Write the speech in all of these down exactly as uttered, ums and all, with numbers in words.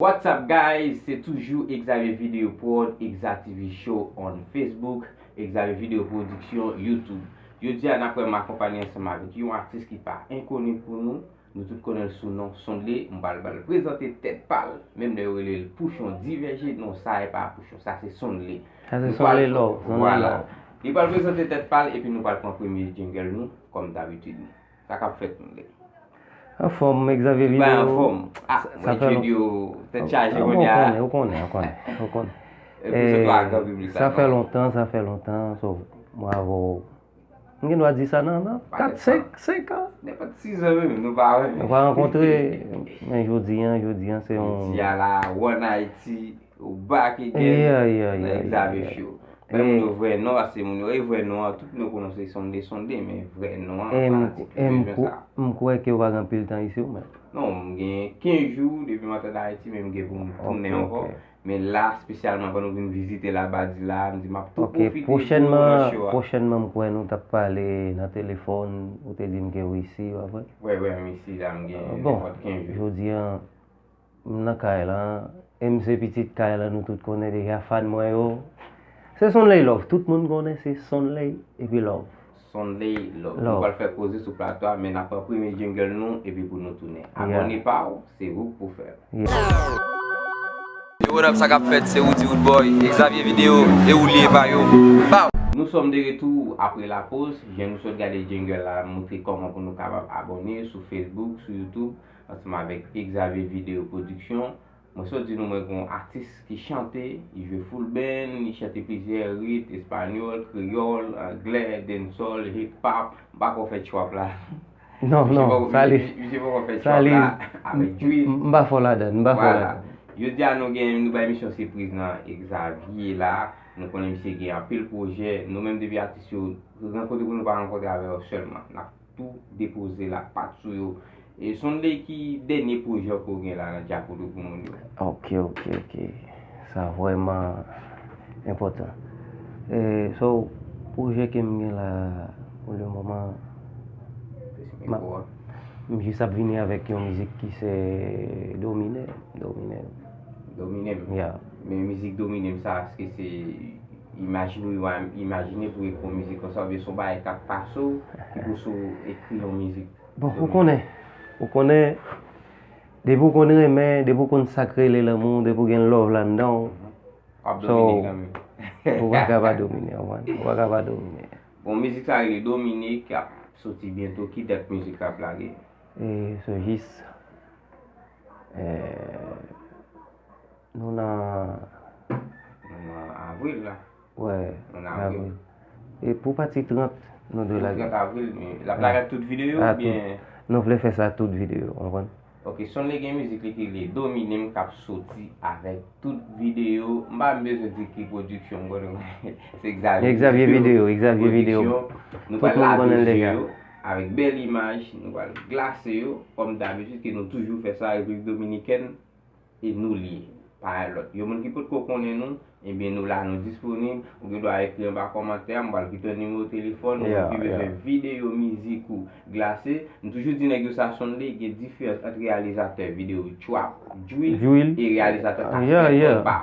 What's up guys, se toujou Xavier Video Prod, Xa T V Show on Facebook, Xavier Video Production YouTube. Jodi a n ap wè m akonpanye ansanm avèk yon atis ki pa enkoni pou nou. Nou tout konnen l sou non Sonley, m pral ba l prezante tèt pa l. Menm lè yo rele l Pouchon Divèje, non sa e pa Pouchon, sa se Sonley. Sa se Sonley Love, Sonley Love. Li pral prezante tèt pa l epi nou pral pran premye jingle nou, kòm dabitid. Sa k ap fèt nou lè. Anfòm, Xavier Video. Anfòm. Ah, mwen Jodi yo tèt chaje kounye a. Ou konnen, ou konnen, ou konnen, ou konnen. Epi se tou a gran piblik la. Sa fè lontan, sa fè lontan. So, mwen avè w. M gen dwa di sa nan, nan kat, senk, senk an. Nenpòt sis an menm, nou pa wè. Nou pa rankontre, men jodi an, jodi an, se yon. Jodi a la, One Haiti, ou back again. Yeah, yeah, yeah, yeah, yeah. Xavier Show. Men moun yo vrè non, paske moun yo, e vrè non an, tout moun yo konnen se Sonley, Sonley, men vrè non an, fanatik yo bezwen sa. M kwè ke w pa gen anpil tan isi w menm. Non, m gen kenz jou depi m antre Ayiti, men m gen pou m tounen ankò. Men la, espesyalman, pandan w vin vizite Labadi la, m di m ap tou pwofite pou nan show a. Pwochènman, m kwè nou t ap pale nan telefòn, ou te di m ke w isi, pa vre? Wi, wi, m isi la, m gen nenpòt kenz jou. Jodi an, m nan kay la, e m se pitit kay la, nou tout konnen deja, fan mwen yo. Se Sonley Love, tout moun konnen se Sonley epi Love. Sonley Love. Nou pral fè koze sou plato a, men n ap pran premye jingle nou, epi pou nou tounen. Abòne pa w, se ou k pou fè l. Yo, what up, sa k ap fèt, se Woody Woodboy, Xavier Video, e ou li ye pa yo. Pow! Nous sommes de retour après la pause. Jan nou sot gade jingle la, montre kòman pou nou kapab abòne sou Facebook, sou YouTube, ansanm avèk Xavier Video Production. Mwen sot di nou mwen gen yon atis ki chante, li jwe full band, li chante plizyè rit, espanyòl, kreyòl, anglè, dancehall, hip hop, m pa ko fè trap la. Non, non, sa li. Misye poko fè trap la avèk drill. M pa fò ladan, m pa fò ladan. Jodi a nou gen, nou bay misyon sipriz nan Xavier la. Nou konnen misye gen anpil pwojè. Nou menm depi atis yo rankontre pou nou pa rankontre avè yo sèlman. N ap tou depoze lapat sou yo. E Sonley, ki dènye pwojè ke w gen la nan dyakout ou pou moun yo? Ok, ok, ok. Sa vrèman enpòtan. E, so, pwojè ke m gen la, pou le moman, m jis ap vini avèk yon mizik ki se Domine, Domine. Domine m. Ya. Men mizik Domine m sa, èske se imajine w imajine pou ekri yon mizik konsa, oubyen se yon bagay k ap pase w, ki pouse w ekri yon mizik? Bon, ou konnen, ou konnen, depi w konn renmen, depi w konn sa k rele lanmou, depi w gen love la anndan w, w ap domine kanmenm. Ou pa ka pa domine, w konprann? Ou pa ka pa domine. Bon, mizik sa rele Domine, k ap soti byento. Ki dat mizik la ap lage? E, se jis, e, nou nan. Nou nan avril la. Wè, nou nan avril. E pou pati trant, nou dwe lage. Trant avril, men l ap lage ak tout videyo oubyen? Nou vle fè sa tout videyo, w konprann? Ok, Sonley gen mizik li ki rele Domine m k ap soti avèk tout videyo. M pa menm bezwen di ki pwodiksyon, m konnen se Xavier Video. Xavier Video, Xavier Video. Pwodiksyon. Nou pral lave je yo avèk bèl imaj, nou pral glase yo, kòm dabitid ke nou toujou fè sa, Repiblik Dominikèn. E nou li ye, pa gen lòt. Yon moun ki potko konnen nou, ebyen nou la, nou disponib. Ou gen dwa ekri anba kòmantè a, m pral kite yon nimewo telefòn. Ou menm ki bezwen videyo mizik ou glase, m toujou di nèg yo sa, Sonley, gen diferans ant reyalizatè videyo trap, drill, e reyalizatè k ap fè konpa.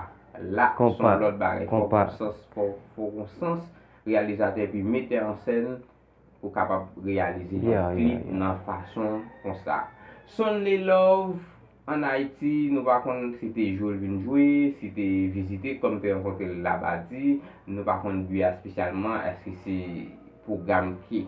La, se yon lòt bagay. Fò w gen sans, fò, fò w gen sans reyalizatè epi metè an sèn. Ou kapab reyalize yon klip nan fason konsa. Sonley Love, ann Ayiti, nou pa konn si te jwe l vin jwe, si te vizite, kòm te rankontre l Labadi, nou pa konn bi a espesyalman, èske se pwogram ke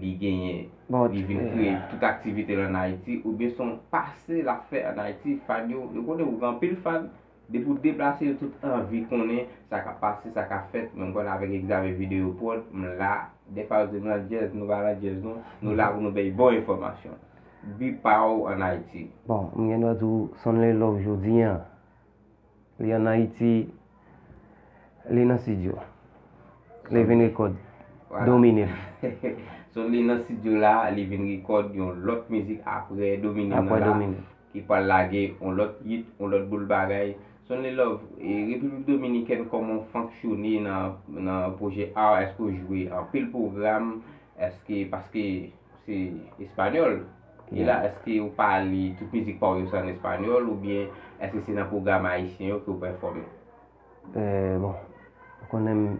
li genyen, li vin kreye tout aktivite l ann Ayiti, oubyen se yon pase l ap fè ann Ayiti, fan yo, nou konnen ou gen anpil fan, Depi w deplase, yo tout anvi konnen sa k ap pase, sa k ap fèt. Men m konnen avèk Xavier Video Prod, m la. Dèfwa yo di m nan djèz, nou pa nan djèz non. Nou la pou nou bay bon enfòmasyon. Bi pa w ann Ayiti. Bon, m gen dwa di w, Sonley Love jodi an, li ann Ayiti, li nan estidyo. Li vin rekòd Domine m. Sonley nan estidyo la, li vin rekòd yon lòt mizik apre Domine m nan la. Apre Domine m. Ki pral lage yon lòt hit, yon lòt boul bagay. Sonley Love, e Repiblik Dominikèn, kòman w fonksyone nan, nan pwojè art? Èske w jwe anpil pwogram? Èske, paske se espanyòl? E la, èske ou pale tout mizik pa w yo se an espanyòl oubyen èske se nan pwogram ayisyen yo ke w pèfòme? Eh, bon, ou konnen m,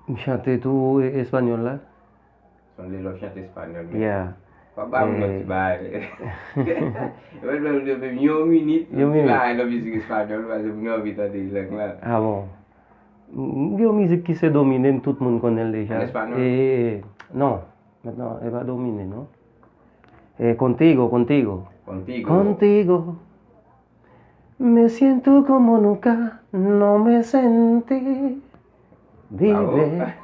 m chante tou e- espanyòl la. Son de lè w chante espanyòl, men Yeah. Fò ba moun yon ti Eh, bagay. Mwen menm, mwen menm, yon minit, yon Yon ti minit. Bagay nan mizik espanyòl, paske moun yo anvi tande lang la. Ah bon. M, m gen yon mizik ki se domine m, tout moun konnen l deja. An espanyòl? E, e, e, non, mentnan, e pa domine, non. E, contigo, contigo. Contigo. Contigo. Me siento como nunca, no me sentí. Bravo. Vive.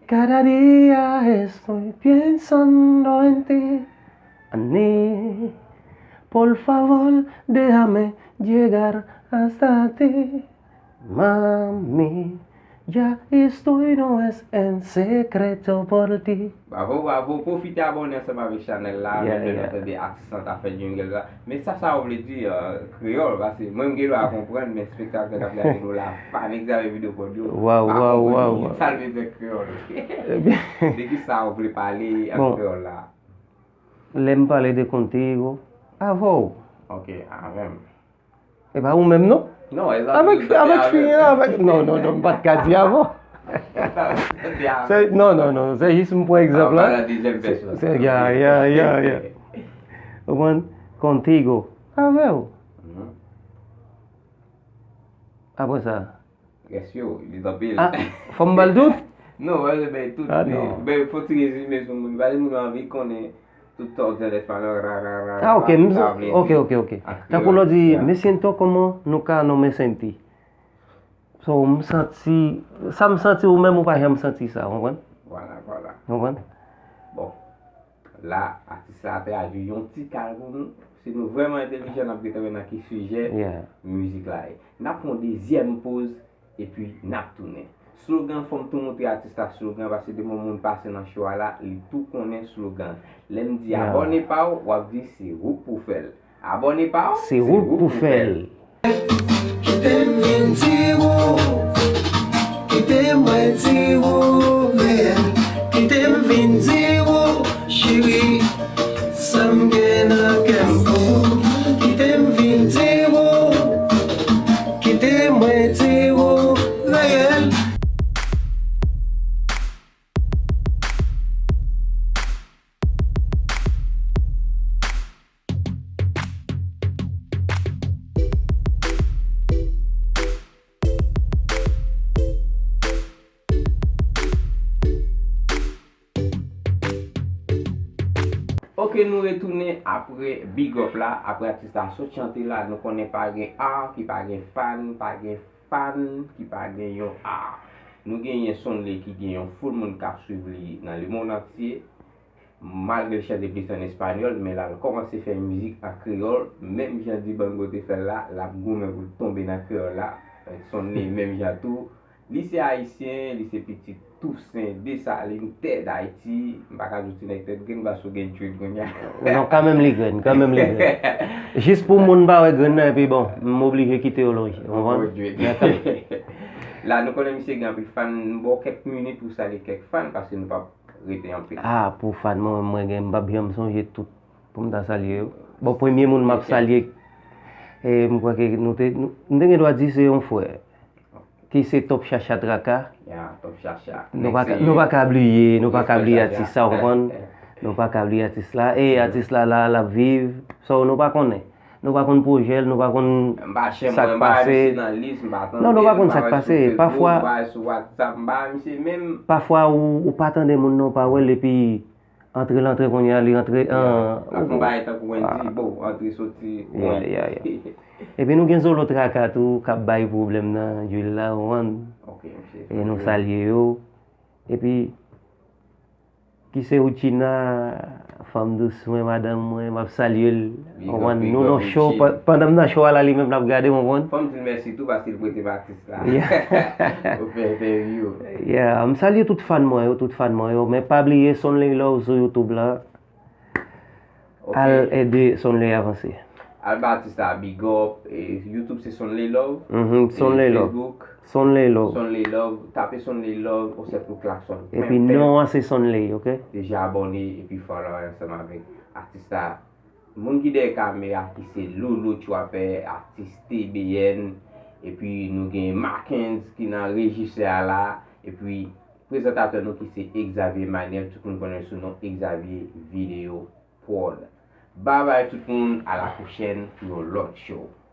Cada día estoy pensando en ti. Ani, por favor, déjame llegar hasta ti. Mami, ya estoy, no es en secreto por ti. Bravo, bravo. Pwofite abòne ansanm avèk chanèl la, Yeah, menm lè nou yeah. Tande atis lan t ap fè jungle la. Men sa, sa w vle di, euh, kreyòl, paske mwen, m gen dwa konprann, men espektatè k ap gade nou la, pa nèg sa yo videyo kòd yo, Wow, pa wow, konprann wow, ki wow. Sa l vle di kreyòl. Ebyen, De ki sa w vle pale an Bon. Kreyòl la? Lè m pale de contigo, avè w. Ok, avè m. E pa ou menm, non? Non, e sa Avèk, tou, avèk avè fi m. An, avèk, non, non, non, m pa t ka di avè w. Sa, Se, non, non, non, se jis m pran egzanp la. An palan dezyèm Se, pèsòn. Se, ya, ya, ya, ya. Ou konprann? Contigo. Avè w. Mhm. Apre sa, Rès yo, li t anpil. Ah, fò m ba l tout? Non, pa bezwen bay tout, Ah, men non. Bay fò ti rezime sou moun. Paske moun yo anvi konnen tout sa w di an espanyòl, ra, ra, ra, Ah, ok, ra, m, sa vle ok, di ok, ok. An Tankou lè w kreyòl. Di, Yeah. Me siento como nunca no me sentí. So, m santi, sa m santi ou menm ou pa janm santi sa, ou konprann? Vwala, vwala. Ou konprann? Bon. La, atis la tradui yon ti kal pou nou. Si nou vrèman entèlijan, n ap gentan wè nan ki sijè Yeah. Mizik la ye. N ap pran yon dezyèm poz, epi n ap tounen. Slogan, fò m tou montre atis la slogan, paske depi yon moun pase nan show a la, li tou konnen slogan. Lè m di Yeah. Abòne pa w, w ap di se ou k pou fè l. Abòne pa w, Se ou k pou fè l. Kite m vin di ou, kite mwen di ou, reyèl. Kite m vin di ou, cheri, sa m gen nan kè m pou ou. Kite m vin di ou, kite mwen di ou, reyèl. Ok, nou retounen apre big up la, apre atis la sot chante la, nou konnen pa gen art ki pa gen fan, pa gen fan ki pa gen yon art. Nou genyen Sonley ki gen yon foul moun k ap swiv li nan lemonn antye. Malgre l chante plis an espanyòl, men la l kòmanse fè mizik an kreyòl, menm jan Dibango te fè l la, l ap goumen pou l tonbe nan kreyòl la. Sonley menm jan tou. Li se ayisyen, li se pitit Tousen, Desalin, tè Dayiti. M pa ka di w ti nèg tèt grenn paske w gen dread kounye a. Non, kanmenm li grenn, kanmenm li grenn. Jis pou moun pa wè grenn nan, epi bon, m oblije kite yo lonje, ou konprann? Ankò dread. La, nou konnen misye gen anpil fan, m ba w kèk minit pou w salye kèk fan, paske nou p ap rete anpil. Ah, pou fan mwen, mwen gen, m p ap janm sonje tout pou m ta salye yo. Bon, premye moun m ap Ok. salye, e m kwè ke nou te, nou, m te gen dwa di se yon frè, ki se Top Chacha Traka. Ya, Top Chacha. Nou pa ka, Next nou pa ka bliye, nou pa ka bliye Chacha. Atis sa, w konprann? Nou pa ka bliye atis la. E atis la, la, l ap viv. So, nou pa konnen. Nou pa konn pwojè l, nou pa konn M pa chèn sa k mwen, m pa pase. Misye nan lis, m pa tande Non, nou pa l, konn m pa sa k wè pase. Sou Facebook, Pafwa, m pa wè sou WhatsApp, m pa wè misye menm. Pafwa, ou, ou pa tande moun nan, ou pa wè l, epi antre l antre kounye a, li antre, Yeah. An, L ap fè yon bagay tankou Wendy, ah. Bon, antre soti, Yeah, bon. Yeah, yeah. Epi nou gen Zolo Traka tou, k ap bay pwoblèm nan djil la, ou konprann? Ok, misye. E nou salye yo. Epi, ki se Uchina, fanm dous mwen, madanm mwen, m ap salye l. Big up, Konprann? Big Nou up, nan show, Uchina. Pa- pandan m nan show a la, li menm l ap gade, w konprann? Fò m di l mèsi tou paske l prete m atis la. Yeah. Ou fè entèvyou. Yeah, m salye tout fan mwen yo, tout fan mwen yo, men pa bliye Sonley Love sou YouTube la. Ok. Al ede Sonley avanse. Al ba atis la big up. E, YouTube se Sonley Love. Mhm, Sonley Love. Facebook, Sonley Love. Sonley Love. Tape Sonley Love, on sèt pou Klaxon. Epi non an se Sonley, ok? Deja abòne epi follow ansanm avèk atis la. Moun ki dèyè kamera ki se Lolo Trapper, atis T B N. Epi nou gen Markens ki nan rejis la la. Epi prezantatè nou ki se Xavier Manuel, tout moun konnen sou non Xavier Video Prod. Babay tout moun, a la pwochèn pou yon lòt show.